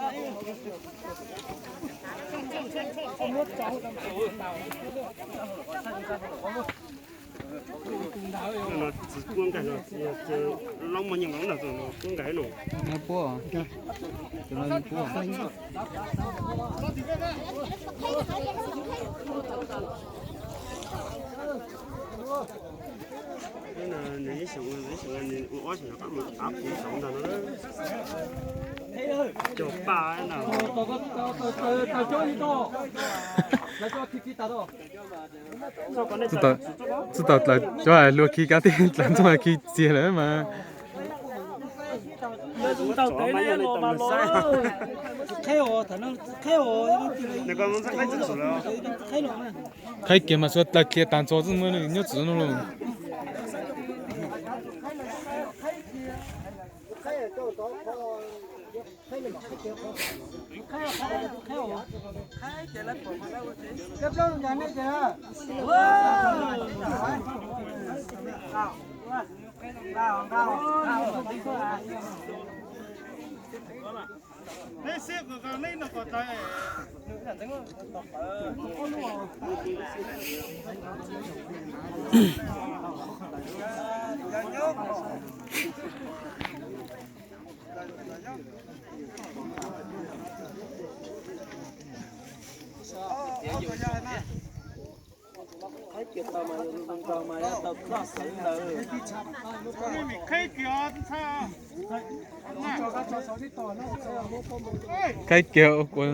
No txiv kuab nkag no, lub muaj nyeej no, kuab nkag no. Puab, puab. Nws ib xyoos, ib xyoos nws ua ob xyoos rov qab mus av phuv saud ntag no. Cog paj na. Txwj tau dlaws cov luag khi kav tij dlaws ntxuag khi txiag lawm mas. Qhaib kiag mas suav dlaws kiag tag ntxov xwb, muaj nyob txwv no los. Qhaib kiag ua kuv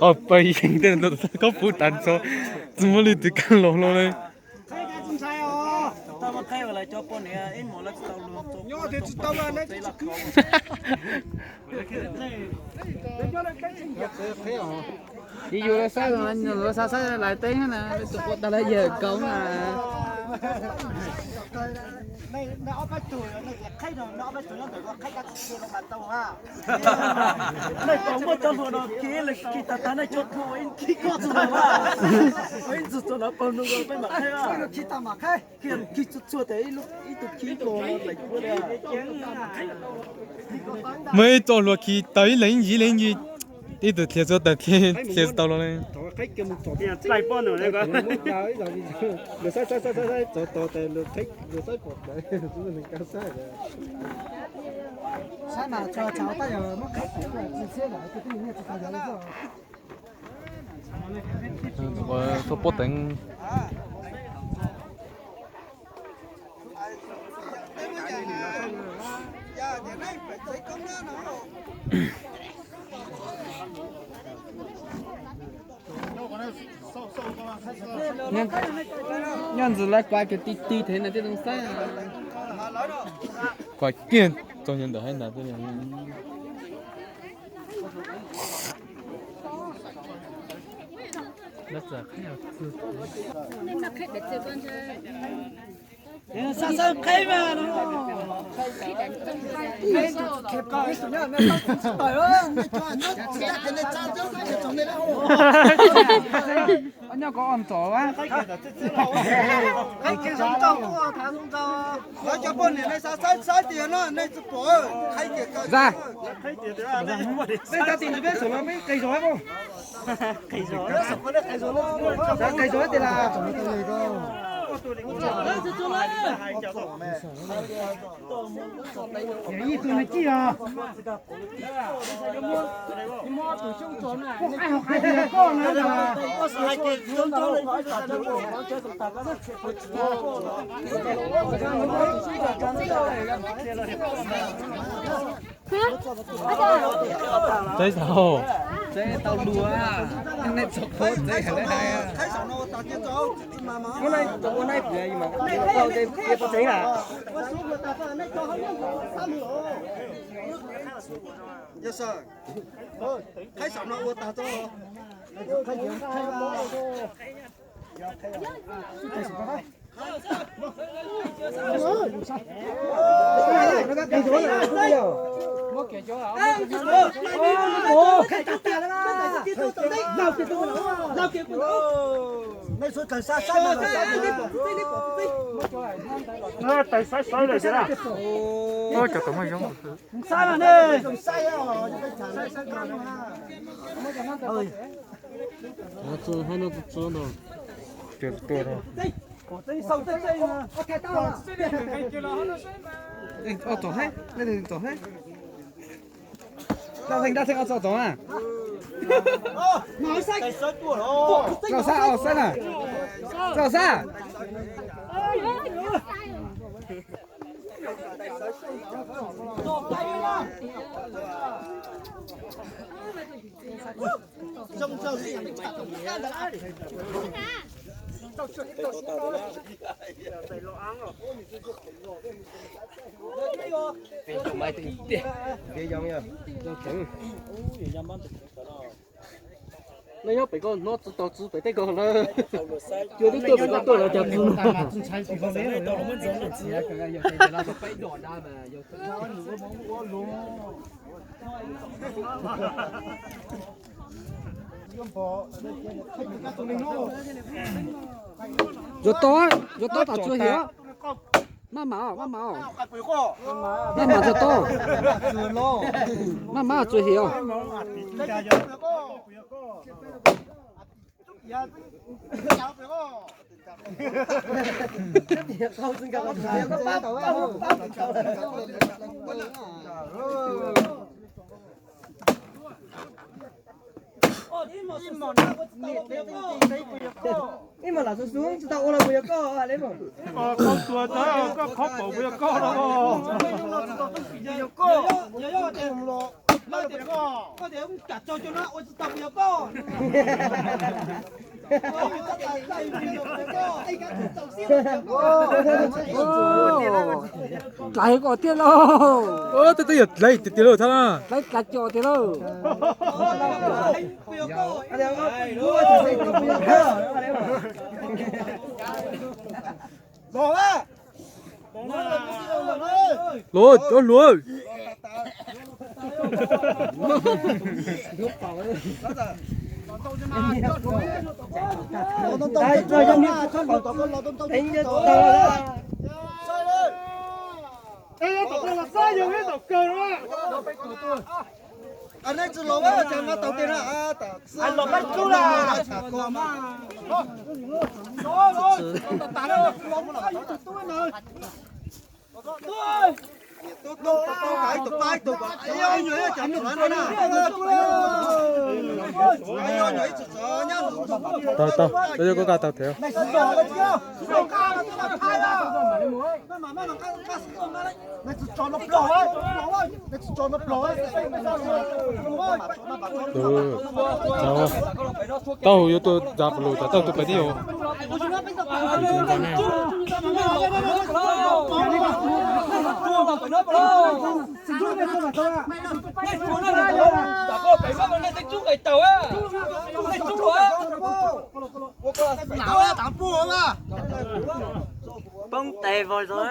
qauj pawg yees tej, koj puv tag ntxov, tsis muaj leej twg kab los hlo li. Ces yus lawv saib, lawv xav saib lawv teb na, lawv tus quav tas lawv yawg kaus na. Nej muaj cov hluas no kev lawv khi tag tag nej cov hluas ib khi koj txog na, ib txog txog lawv paug nug peb mam qhaib. Khi tag mam qhaib. Khi txhua txhua tes ib tug khi los lawm. Muaj ib co hluas khi tau ib leeg ib ncig ib leeg ncig, ib tug dhia txhua tes dhia tsis tau los li. Txhua pob teev. Nyob ntxwv lawv kuav kiag ti ti thev ntawd thiaj zoo saib. Kuav kiag txog nyob ntawm hav ntawd thiaj li. Xav xav qhaib mas no. Nyob ko ob ntxov a. Qhaib kiag zoo nkauj, qhaib zoo nkauj. Lawv cov poj niam nej xav saib saib tias no nej tsis pom, qhaib kiag kawg. Peb tab tim peb saum no peb qis zog. Qis zog tias las. Yog ib tug nws cij os. Kuv hais hais tias koj na. Txawb tau, txawb tau lua, nej txog qhov txawb hais lawv hais. Muab nai ua nai piav mas pau tsev na. Qhaib saum no ua tag tso. Tais saib saib lawm tiag. Ua cov tom muaj zoo. Saib no ne. Tso, hais no tso, tso no. Ob tom hab, nej tom hab. Dab theej, dab theej ob txog tom a. Rau sab, rau sab na. Rau sab. Nej nyob pem ko hnov tsis tau tsis pem tej ko lawm. Cua twb tuaj pem ko tuaj lawm cas tsis hnov. Yuav tau, yuav tau tas tsuas hiam. Maj mam, maj mam, maj mam tsuas tau. Maj mam tsuas hiam. Ib mam lam xu xu tsis tau ua los puas yog koj hais li mas. Koj tuag tag koj qhov paum puas yog koj no. Dlaiv kom tiag lauj. Tej twb yog dlaiv tiag tiag lauj thab na. Dlaiv dlaiv cov tiag lauj. Luav, cov luav. Nej tsis los, cas no tau tej na. Tau, tau, tau, tau, tau, tau, tau. Tau, yuav tuaj tsa pes lus tas tau tus pes tib yus. Poob tes vog zog.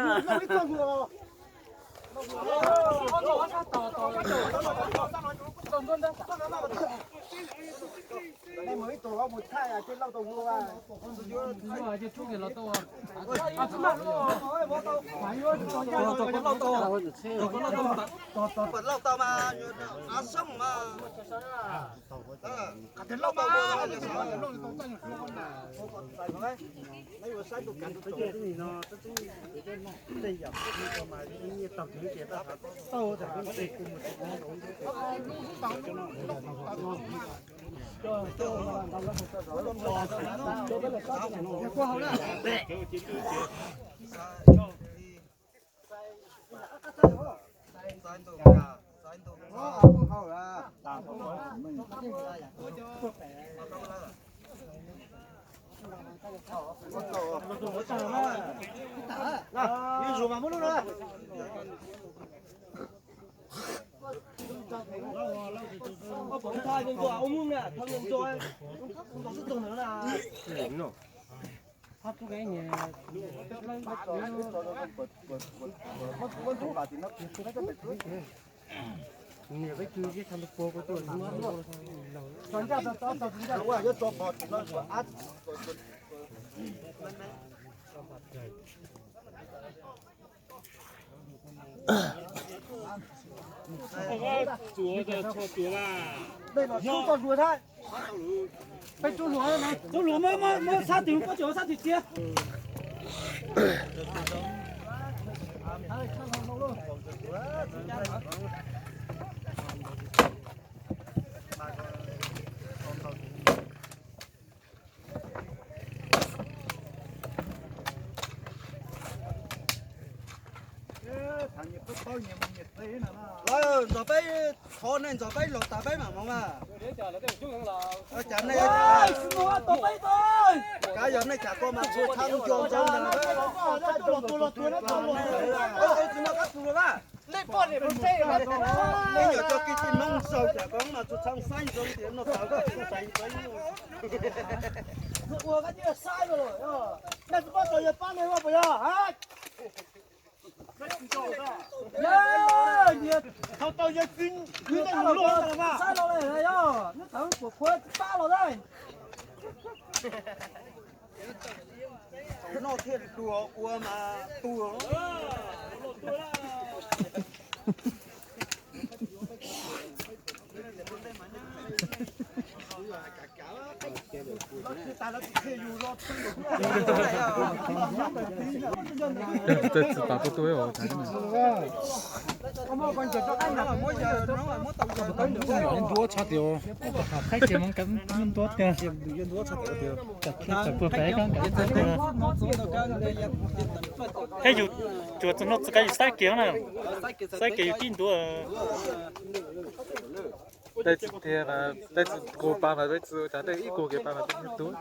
Peb tsuj hluas, tsuj hluas muab, muab sab twg, muab cov sab twg txiav. Lawv nrog peb, qhov nej nrog peb los tas peb mam mus mas. Cas nej, kav yog nej cas koj mas tshua tshaj nco ntsoov ntag. Nej nyuam qhuav kiv tsis Hmoob zaug cas koj mas tshua tshaj xaiv ntsoov tias no tawv koj tsis xaiv ntsoov. Nej tsis paub tau yog pab nej puas yog? Thaum tau yog txiv kwv tij luag mas. Saib los lawm yog, neb thaum puas qhuav tsis pab los lawm. Thaum no thiaj li dua ua mas tuag. Tsis tas pub tuaj os. Ntuab tshaj tias, qhaib ces Hmoob ntuab tiag. Puag pem kab nkaus. Thiab yus cuag txog no txog kab yus saib kiag na, saib kiag yus tib ntuab. Tej txiv tiag, tej txiv kuv pa mas peb txiv, cas tej ib kuv kev pa mas peb txiv tub.